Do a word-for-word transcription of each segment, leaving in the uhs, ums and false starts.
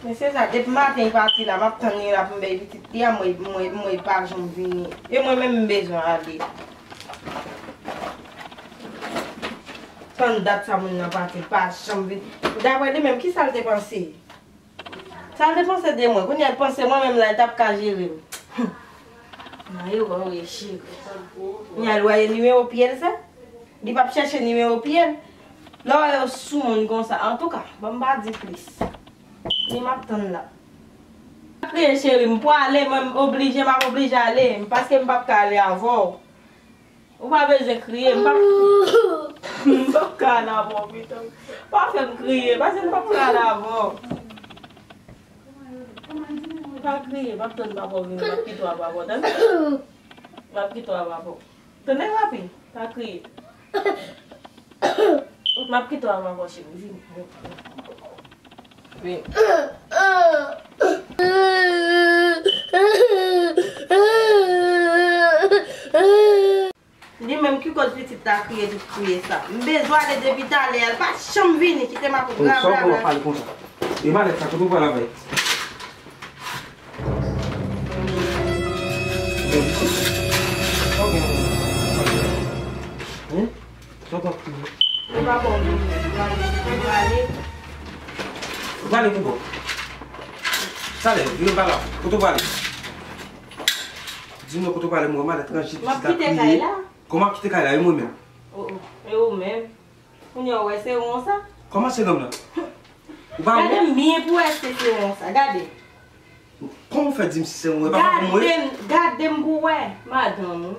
Men se sa, depi maten li pati la, m ap tann li la pou m bay pitit li a, mwen, mwen, mwen pa janm vini. E mwen menm m bezwen ale. Tann dat sa moun nan pati, li pa janm vini. Daprè li menm, kisa l te panse? Sa l te panse de mwen? Kounye a l panse mwen menm la, li t ap ka jere m. Nan erè w ye, cheri. Kounye a l wè nimewo pye l sa? Li p ap chèche nimewo pye l. Lè w wè yo sou moun konsa, antouka, ban m pa di plis. Ni m ap tann la. Pa kriye cheri, m pwale, mwen m oblije, m ap oblije ale, paske m p ap ka ale avè w. Ou pa bezwen kriye, m p ap, m p ap ka ale avè w, pito. Pa fè m kriye, paske m p ap ka ale avè w. Pa kriye, m ap tann papa w vini, m ap kite w avè papa w, tande? M ap kite w avè papa w. Tande, papi? Pa kriye. M ap kite w avè papa w, cheri, vini. Vini. Li menm ki koz pitit la kriye tout kriye sa. M bezwen ale depi talè a, li pa janm vini, kite m ap rablabla. Sa w pale konsa? E malèt sa, kote w pral avè l? Hein? Sa w t ap kriye? Ou pa bon, ou prale. Ou prale pou bon. Talè, vire pa la. Kote w prale? Di m non kote w prale, mwen, malèt ranje pitit la kriye. M ap kite kay la. Kòman w ap kite kay la? E mwen menm? Oh, oh. E ou menm? Kounye a w wè se won sa? Kòman se won sa? Ou pa won? Gade m byen pou w wè si se won sa. Gade. Kòman w fè di m si se won? E pa pou mwen? Gade m, gade m pou w wè, madanm ou.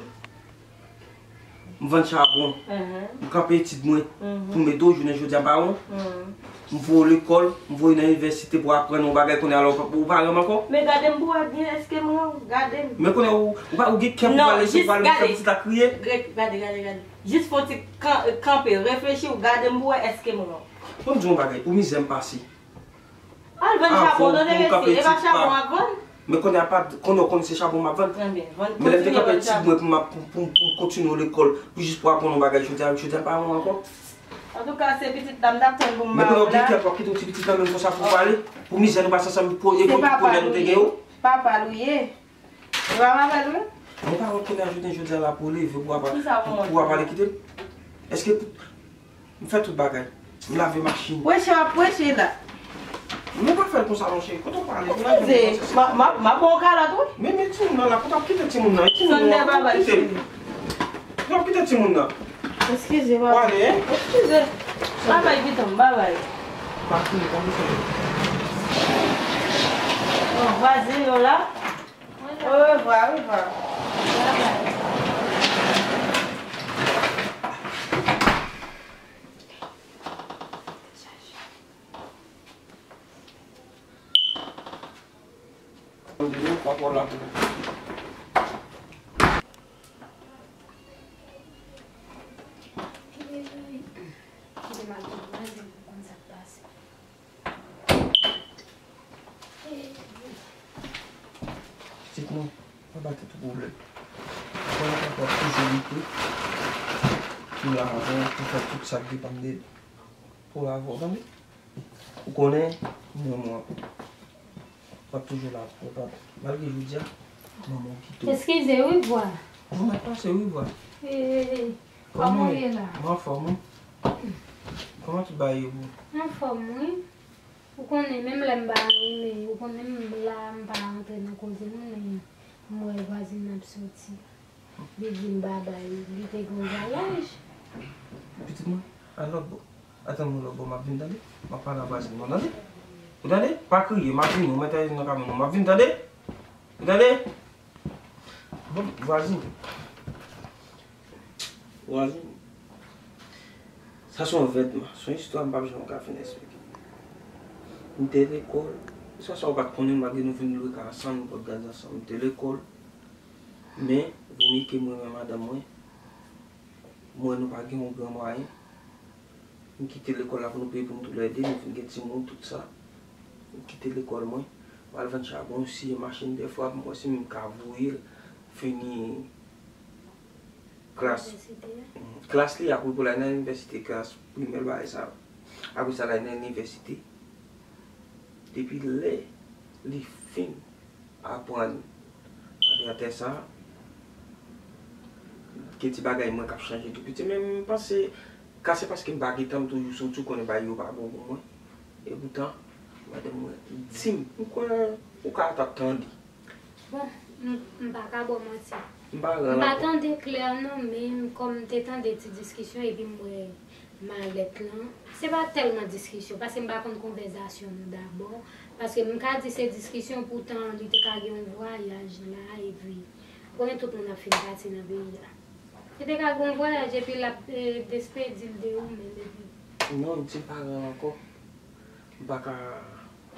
M vann chabon. Mhm. M kanpe etid mwen. Mhm. Pou m ede w jounen jodi a, m pa won. Mhm. M voye w lekòl, m voye w nan inivèsite pou aprann yon bagay kounye a la, ou pa, ou pa renmen ankò? Men gade m pou w wè byen, èske m renmen w? Gade m. Men kounye a, ou, ou pa, ou gen kè pou pale, se pou pale, pou fè pitit la kriye. Gade, gade, gade, gade. Jis fè yon ti kan-, kanpe, reflechi, w gade m pou w wè èske m renmen w. Bon, m di w yon bagay, pou mizè m pase. Al vann chabon, tande mesye, e pa chabon w ap vann? Men kounye a pa, kounye a w konn se chabon m ap vann. Ebyen, vann, kontinye vann chabon. Men lè m te kanpe etid mwen pou m ap, pou, pou, pou m kontinye lekòl, pou jis pou aprann yon bagay, jodi a, jodi a pa won ankò. Antouka, se pitit la m t ap tann pou m ba ou la. Men kounye a w gen kè pou w ap kite yon ti pitit la menm konsa pou pale. Pou mizè nou pase ansanm, pou, e pou tout pwoblèm nou te gen yo. Se papa l ou ye. Papa l ou ye. Ou pa wè kounye a jounen jodi a la pou w leve, pou w ap, pou w ap ale kite m? Èske M fè tout bagay. M lave machin. Preche w ap preche la. Nou pa fè l konsa non cheri. Kote w prale? Eskize, m a, m a, m a ba w kalòt wi. Men, men timoun nan la, kote w ap kite timoun nan? Timoun nan, kote w ap kite l? Kote w ap kite timoun nan? Eskize, papa. Prale, hein? Eskize. Babay pitit m, babay. Pa kriye, pa kriye. Bon, vwazen yo la. Orevwa, orevwa. Kite m al konn vwazen pou konn sa k pase. Pitit mwen, pa ba tèt ou pwoblèm. Konnen papa w ap toujou lite pou l avè w, pou fè tout sa k depann de li pou l avè w, tande? Ou konnen, m renmen w anpil. M ap toujou la pou ou, papa. Malgre jodi a, manman w kite w. Eskize wi, vwa. Non, m ap pase wi, vwa. Kòman w ye la? Mwen anfòm wi. Kòman tout bagay ye pou ou? Anfòm wi. Ou konnen, menm lè m pa renmen, ou konnen m la, m pa rantre nan koze moun, men m wè vwazen nan ap soti. Li di m babay, li te gen yon vwayaj. Pitit mwen, al lòt bò. Atann mwen lòt bò, m ap vin, tande? M ap pale a vwazen mwen, tande? Ou tande? Pa kriye, m ap vini, ou mèt ale nan kay mwen, m ap vin, tande? Ou tande? Bon, vwazen. Vwazen. Sa se yon vètman, se yon istwa m p ap janm ka fin eksplike. M te lekòl, se sa ou pa t konnen, malgre nou vin lwe kay ansanm, nou pòt gaz ansanm. M te lekòl, men, vwomike mwen, mwen, madanm mwen, m wè nou pa gen yon gran mwayen. M kite lekòl la pou nou peye pou nou toulède, nou vin gen timoun, tout sa. M kite lekòl mwen, m al vann chabon, siye machin dèfwa, pou m wè si m ka voye l fini klas, klas li, apre pou l al nan inivèsite, klas primè, bagay sa yo. Apre sa, l al nan inivèsite. Depi lè li fin aprann atè sa, gen ti bagay mwen k ap chanje tou piti. Men m panse, ka se paske m pa gen tan, m toujou soti, ou konnen bagay yo pa bon pou mwen. Epoutan, madanm mwen di m, m kwè ou ka t ap tande. Bon, m, m pa ka ba w manti. M pa ran M pa ankò. Tande klè non, men kòm m te tande ti diskisyon epi m wè malèt lan, se pa tèlman diskisyon, paske m pa konn konvèsasyon nou dabò, paske m ka di se diskisyon, poutan li te ka gen yon vwayaj la, epi konnen tout moun ap fin pati nan peyi a. Li te ka gen yon vwayaj, epi l ap, eh, despedi l de ou menm, epi Non, m di m pa ran l ankò. M pa ka,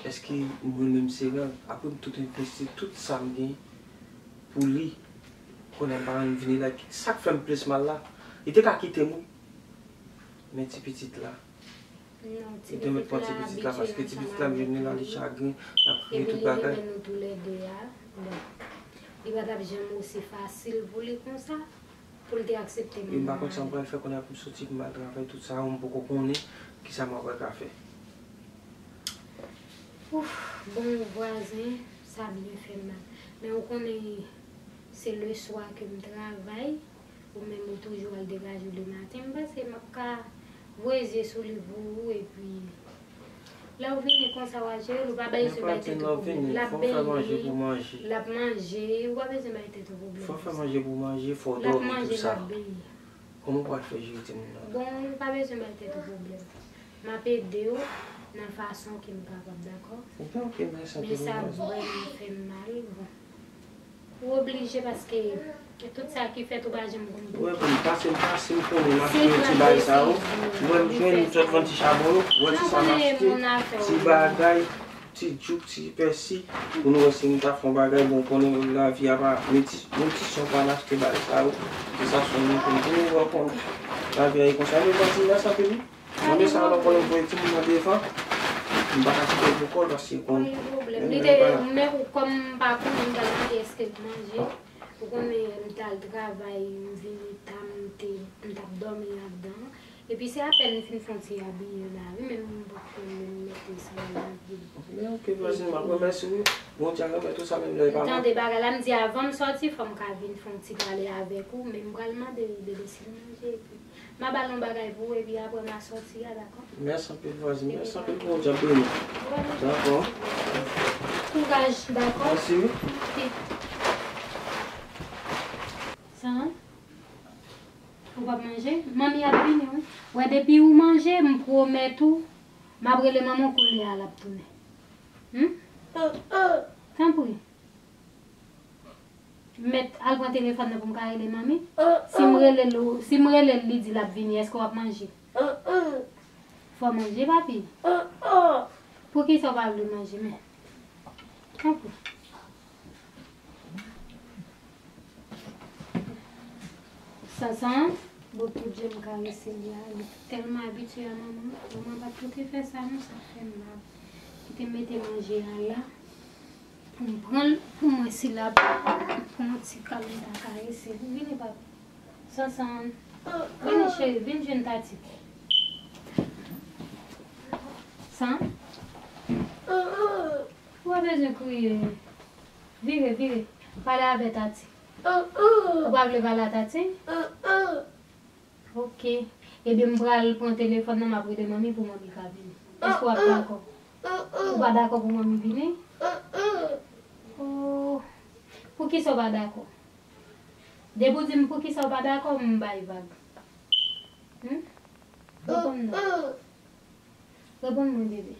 èske mwen menm se ran l? Apre m tout envesti tout sa m gen pou li. Kounye a m pa rann vini la. Sa k fè m plis mal la, li te ka kite m wi. Men ti pitit la, Non, ti li te mèt pitit pran la ti pitit la, abitye paske ti ansanm pitit la m avèk jwenn li la, li nou. Chagren, l ap kriye Epi tout li bagay. Renmen nou toulède a. Bon, li pa t ap janm osi fasil pou li konsa, pou l te aksepte manman. Epi m pa konn sa m pral fè kounye a pou m soti pou m al travay, tout sa yo, m poko konnen kisa m apral ka fè. Ouf, bon vwazen, sa byen fè m mal. Men ou konnen se leswa ke m travay, ou menm ou toujou al degaje w lematen. M panse m ap ka voye zye sou li pou ou, epi lè w vini konsa w a jere l, ou pa bezwen bay tèt ou pwoblèm. L ap benyen, l ap manje, ou pa bezwen bay tèt ou pwoblèm. Fò w fè manje pou manje, fò w dòmi, tout sa. L ap manje, l ap benyen. Kòman w pral fè jere timoun nan? Bon, ou pa bezwen bay tèt ou pwoblèm. M ap ede w nan fason ke m kapab, dakò? Ebyen, ok, mèsi anpil. Men sa vrèman fè m mal, bon. Ou oblije paske tout sa ki fèt ou pa janm konn pou ki. Wè, bon, pase m, pase m konnen m achte yon ti bagay sa yo. Wè, m jwenn zòt vann ti chabon yo. Wè, se sa m achte. Ti bagay, ti djouk, ti pèsi, pou nou wè si nou ta fè yon bagay, bon, konnen lavi a pa, men ti, men ti son pa n achte bagay sa yo. Se sa sèlman pou nou, pou nou wè kòman lavi a ye konsa. Men pati la, sa fini. Mwen, men sa, nou konnen voye timoun nan devan. M pa ka kite l pou kò l, paske konn. Pa gen pwoblèm. Li te, men ou, kòm m pa konnen, m t al mande èske l manje. Ou konnen, m t al travay, m vini ta, m te, m t ap dòmi anndan. Epi se apèn m fin fè yon ti abiye la wi, men m poko menm mete sa nan vye. Men ok, vwazin, m ap remèsye w wi. Bondye a remèt ou sa menm lè e pa mwen. Tande bagay la, m di avan m sòti, fò m ka vin fè yon ti pale avèk ou, men m pral mande bebe si l manje, epi m a ba l yon bagay pou ou, epi apre m a sòti a, dakò? Mèsi anpil, vwazin, mèsi anpil, Bondye ap beni w. Dakò. Kouraj, dakò? Mèsi wi. Ok. Sa? Ou p ap manje? Manmi ap vini wi. Wè depi ou manje, m pwomèt ou, m ap rele manman w kounye a l ap tounen. Hum? Tanpri. M mèt al pran telefòn nan pou m ka rele manmi? Si m rele l, si m rele l, li di l ap vini, èske w ap manje? Fò w manje, papi. Poukisa w pa vle manje, men? Tanpri. Sansan, bon, tout jan m karese li a, li tèlman abitye a manman. Manman pa t pote fè sa non, sa fè m mal. Li te mete manje a la pou m pran l pou mwen, si l ap pran yon ti kal m ta karese li. Vini, papi. Sansan, vini, cheri, vin jwenn tati. San? Ou pa bezwen kriye. Vire, vire. Pale avè tati. Ou pa vle pale a tati? Ok. Ebyen, m pral pran telefòn nan, m ap rele manmi pou manmi ka vini. Èske w ap dakò? Ou pa dakò pou manmi vini? Oh. Poukisa w pa dakò? Depi w di m poukisa w pa dakò, m bay vag. Hmm? Reponn non. Reponn mwen, bebe.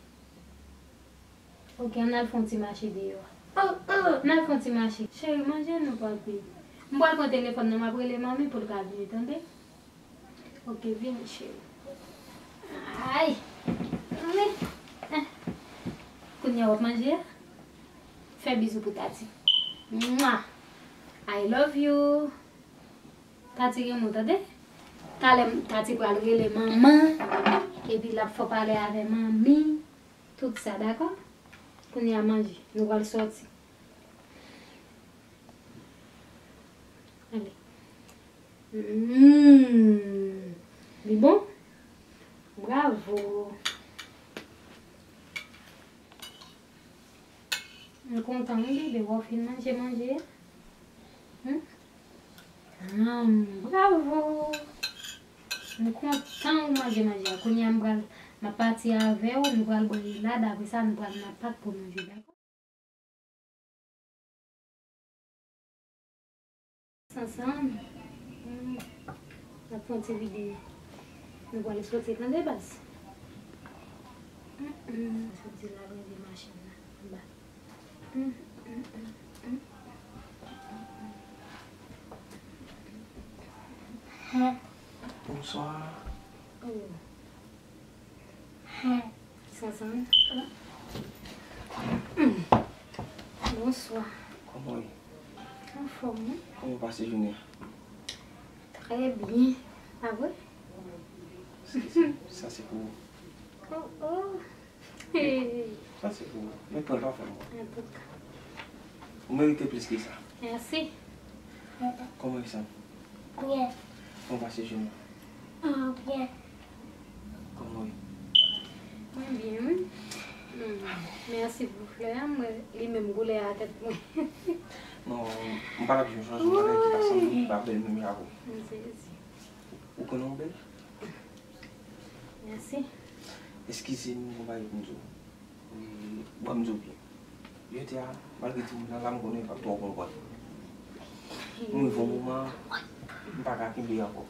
Ok, ann al fè yon ti mache deyò a. Ann al fè yon ti mache. Cheri, manje nou, papi. M pral pran telefòn nan, m ap rele manmi pou l ka vini, tande? Ok, vini, cheri. Ay! Manmi! Ah. Kounye a w ap manje a? Fè bizou pou tati. Mwa! I love you! Tati renmen w, tande? Talè m, tati pral rele manman, epi l ap fè w pale avè manmi, tout sa, dakò? Kounye a manje, nou pral sòti. Ale. Mm. Li bon? Bravo. M kontan wi bebe, w ap fin manje manje a? Hmm? Anm, bravo! M kontan ou manje manje a. Kounye a m pral, m ap pati avè w, nou pral bwè relad, apre sa nou pral nan pak pou nou jwe, dakò? Sansanm. Hmm. N ap fè yon ti videyo. Nou pral soti tande baz. Hmm, hmm. Soti la, ranje machin nan anba. Hmm, hmm, hmm, hmm. Bonswa. Oh. Sansanm. Bonswa. Kòman w ye? Anfòm, wi. Kòman w pase jounen an? Trè byen. Pa vre? Sa se pou ou. Oh, oh. Sa se pou ou. Men pran l pa fè m mal. Antouka. Ou merite plis ke sa. Mèsi. Kòman w ye, Sam? Byen. Kòman w pase jounen an? Ah, byen. Kòman w ye? Mwen byen, wi. Hmm. Mèsi pou flè a, mwen, li menm koulè a tèt mwen. Non, m pa t ap janm chwazi yon bagay ki pa sanble, ki pa bèl menm jan avè w. M sezi. Ou konnen w bèl? Mèsi. Eskize m, gon bagay pou m di w. E, ban m di w byen. Jodi a, malgre timoun nan la, m konnen l p ap twò konprann. M rive yon moman, m pa ka kenbe ankò.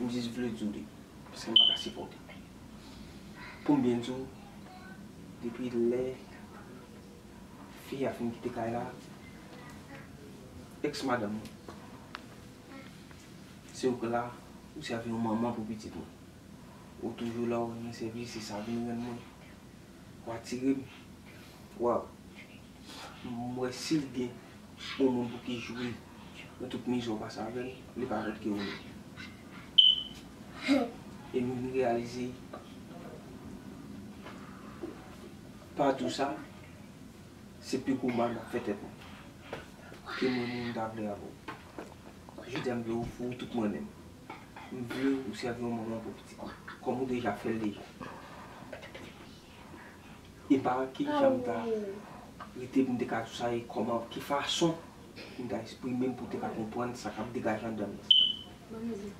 M jis vle di w li, paske m pa ka sipòte. Pou m byen di w, depi lè fi a fin kite kay la, èks madanm mwen, se ou k la, ou sèvi yon manman pou pitit mwen. Ou toujou la, ou rann mwen sèvis, se sa vin rann mwen. Ou atire m. Waw. M wè si l gen yon moun pou ki jwi nan tout mizè w pase avè l, li pa lòt ke ou menm. E m vin reyalize, pa di w sa, se pi gwo mal m ap fè tèt mwen. Ke mwen menm m ta vle avè w. Jodi a m vle ofri w tout mwen menm. M vle ou sèvi yon manman pou pitit mwen. Kòm ou deja fè l deja. E pa ki jan m ta rete pou m te ka di w sa e kòman, ki fason pou m ta eksprime m pou w te ka konprann sa k ap degaje anndan m nan. Bon, m di.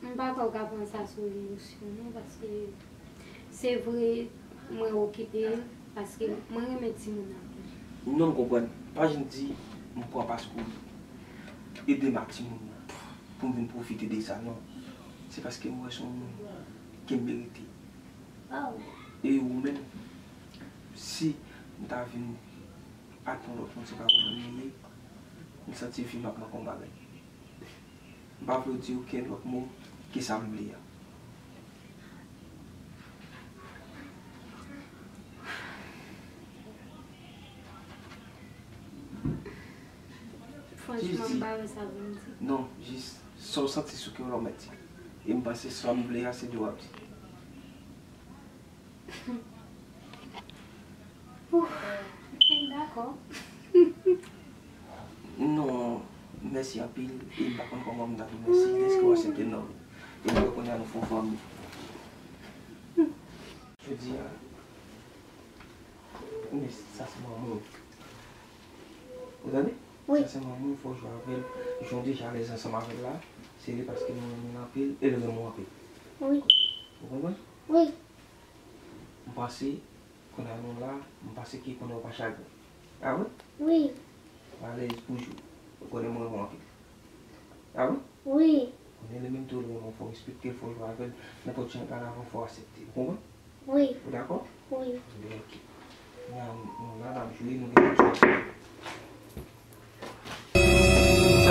M pa kwè w ka pran sa sou emosyon non, paske se vre mwen okipe l, paske mwen renmen timoun anpil. Non, m konprann. Pa janm di m pran paske w ede m ak timoun nan pou m vin pwofite de sa, non. Se paske m wè se yon moun ke m merite. E ou menm, si m ta vin ak yon lòt moun, se pa ou menm li ye, m santi vi m ap manke yon bagay. M pa vle w di okenn lòt mo ke sa m vle a. Franchman, m pa wè sa pou m di. Non, jis sa w santi sou kè w la w mèt di. E m panse sa m vle a, se de w ap di. Ouf, ok, dakò. Non, mèsi anpil. E m pa konn kòman m ta di w mèsi dèske w aksepte non. E m wè kounye a nou fè yon fanmi. Jodi a, men sa se manman w. Ou tande? Wi. Sa se manman w, fò w jwe avè l. Jan w deja alèz ansanm avè l la, se li paske nou renmen l anpil e l renmen w anpil. Wi. Ou konprann? Wi. M panse, kounye a nou la, m panse ke kounye a w pa chagren. A wi? Wi. Alèz pou jwe. Ou konnen mwen renmen w anpil. A wi? Wi. Konnen li menm tou li renmen w, fò w respekte l, fò w jwe avè l. Nenpòt jan l pral avè w, fò w aksepte. Ou konprann? Wi. Ou dakò? Wi. Ebyen, ok. Kounye a nou la, n ap jwe, nou gen tout sa.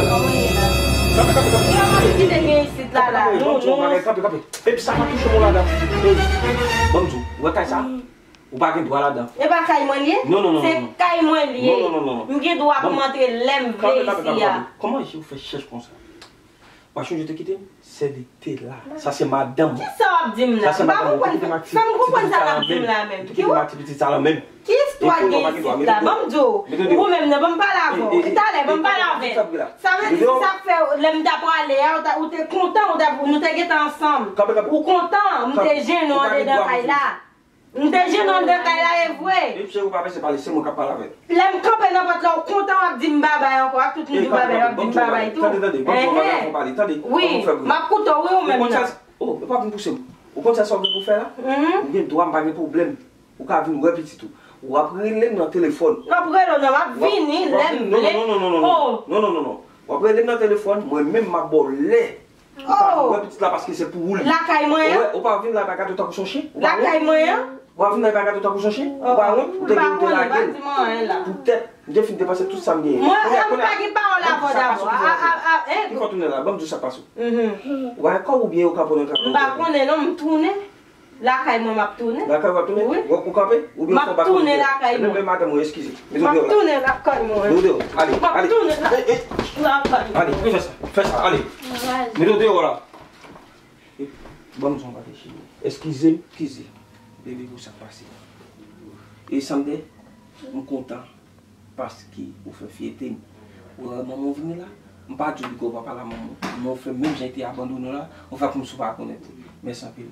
Kòman ye la? Kanpe, kanpe, kanpe. Yo, mwen ki te gen isit la, la. Kanpe, kanpe, kanpe, kanpe. Epi sa pa touche mwen ladan. Ey, ban m di w, ou wè kay sa? Wi. Ou pa gen dwa ladan. E pa kay mwen li ye? Non, non, non, non. Se kay mwen li ye. Non, non, non, non, non. M gen dwa pou m antre lè m vle isi a. Kanpe, kanpe, kanpe, kanpe. Kòman je w fè chèch konsa? Ou pa chonje w te kite m? Sèl li te la. Sa se madanm ou. Kisa w ap di m la? Sa se madanm ou. M pa konprann. Fè m konprann sa k ap di m la menm. Ou te kite m ak ti pitit sa la menm. Ki istwa k gen isit la? Ban m di w. Ou menm nan, ban m pale avè w. Talè, ban m pale avè l. Sa vle di, se sa k fè lè m t ap prale a, ou ta, ou te kontan, ou t ap, nou te gentan ansanm. Ou kontan, m te jennen w andedan kay la. M te jennen anndan kay la, e vre. Depi se ou pa pèse pale, se mwen k ap pale avè l. Lè m kanpe nan pòt la, ou kontan w ap di m babay ankò, ak tout moun di w babay, w ap di m babay tou. Tande, tande, ban m fè yon bagay pou pale, tande. Wi, m ap koute w, wi, ou menm nan. Oh, e pa vin pouse m. Ou konn sa sa w gen pou fè la? Ou gen dwa, m pa gen pwoblèm. Ou ka vin wè pitit ou. W ap rele m nan telefòn. M ap rele w nan, m ap vini, lè m vle. Non, non, non, non, non, non. Non, non, non, non. W ap rele m nan telefòn, mwen menm m ap ba w lè. Ou ka vin wè pitit la paske se pou ou li. Lakay mwen an? Ou pa vin la pa gade w tankou son chen. Ou pa wont? Lakay mwen an? Ou pa vin la pa gade w tankou son chen. Ou pa wont? Ou te gen ou te lage l. Poutèt m te fin depanse tout sa m genyen. Mwen, mwen pa gen pawòl avè w dabò. Ki fè w tounen la? Ban m di w sa k pase w. Ou pa gen kòb oubyen ou kanpe nan travay? M pa konnen non, m tounen. Lakay mwen m ap tounen. Lakay w ap tounen? Wi. Ou, ou kanpe? Oubyen w fè yon bak kote? M ap tounen lakay mwen. Ebyen, madanm mwen, eskize. M ap tounen lakay mwen. Mete w deyò. Ale, ale. M ap tounen lakay mwen. Ale, fè sa, fè sa, ale. Mete w deyò la. Ban m di w yon bagay, cheri. Eskize m, eskize. Bebe, pou sa k pase. E Sandè, m kontan. Paske ou fè fyète m. Ou wè manman w vini la, m pa di w li gen w pa pale a manman w, men ou fè menm jan li te abandone w la, ou fè kòmsi w pa konnen l. Mèsi anpil.